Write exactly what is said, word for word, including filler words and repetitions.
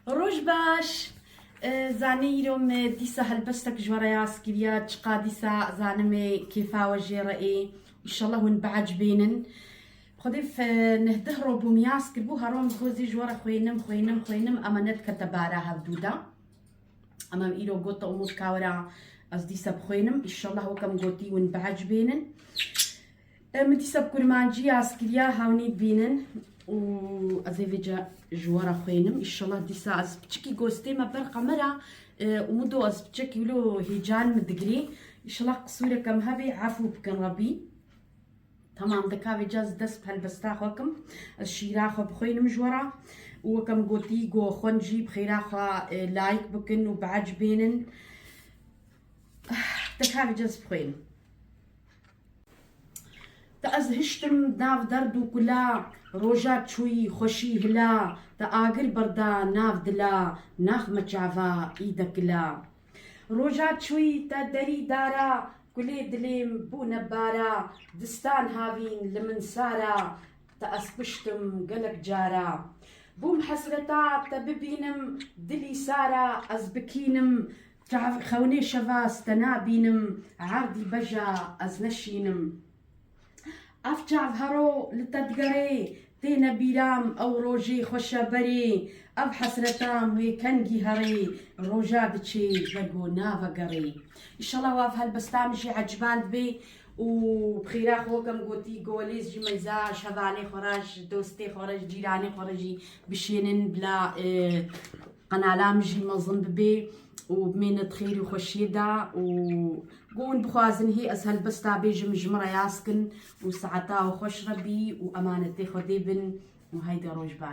Roj baş. E, zanî îro me dîsa helbestek ji we re yaz kiriya, çiqa dîsa zanimê kêfa we jê re ê. Înşallah hûn biecibênin. Xwedê fe-, neh deh ro bûm yaz kiribû, herom gozî ji we re xwênim, xwênim, xwênim, ema nedikete bara hevdû de. Ema îro gota Umut Kawira ez dîsa bixwênim. Înşallah weke min gotî hûn biecibênin. E, min dîsa bi kurmancî yaz kiriya, hewnî bînin û ez ê vêca ji we re xwênim. Înşallah dîsa ez piçikî gostê me ber qemera, e, Umudo ez piçekî wilo hêcan min digirê. Înşallah qisûreke min hebê, efû bikin Rebî. Tamam, dika vêca ez dest bi helbesta xwe kim. Ez şîra xwe bixwênim ji we re. Û weke min gotî, go xwend jî bi xêra xwe, e, like bikin û biecibênin. Dika vêca ez bixwênim. Te ez hiştim nav derd û kula, roja çûyî xweşî hila, te agir berda nav dila, naxme çava î dekila. Roja çûyî te derî dara, kulê dilêm bûne bara, distan havîn li min sara, te ez kuştim gelek cara. Bûm hesreta te bibînim, dilî sara ez bikînim, Çav xewnê şeva ez te nabînim, erdî beja ez neşînim. Ev çav hero li te digerê, têne bîra min ew rojê xweşe berê, ev hesreta min wê kengî herê, roja diçê vego navegerê. Înşallah ev helbesta min jî eciband bê û bi xêra xwe weke min gotî, golêz jî meyza ji hevalê xwe re, ji dostê xwe re, ji cîranê xwe re jî bişênin bila, e, qenala min jî mezin bibe û bimêne di xêr û xweşiyê de û ku hûn bixwazin hê ez helbesta bêjim, ji min re yaz kin û saeta we xweş re bî û emanetê Xwedê bin û heyde roj baş.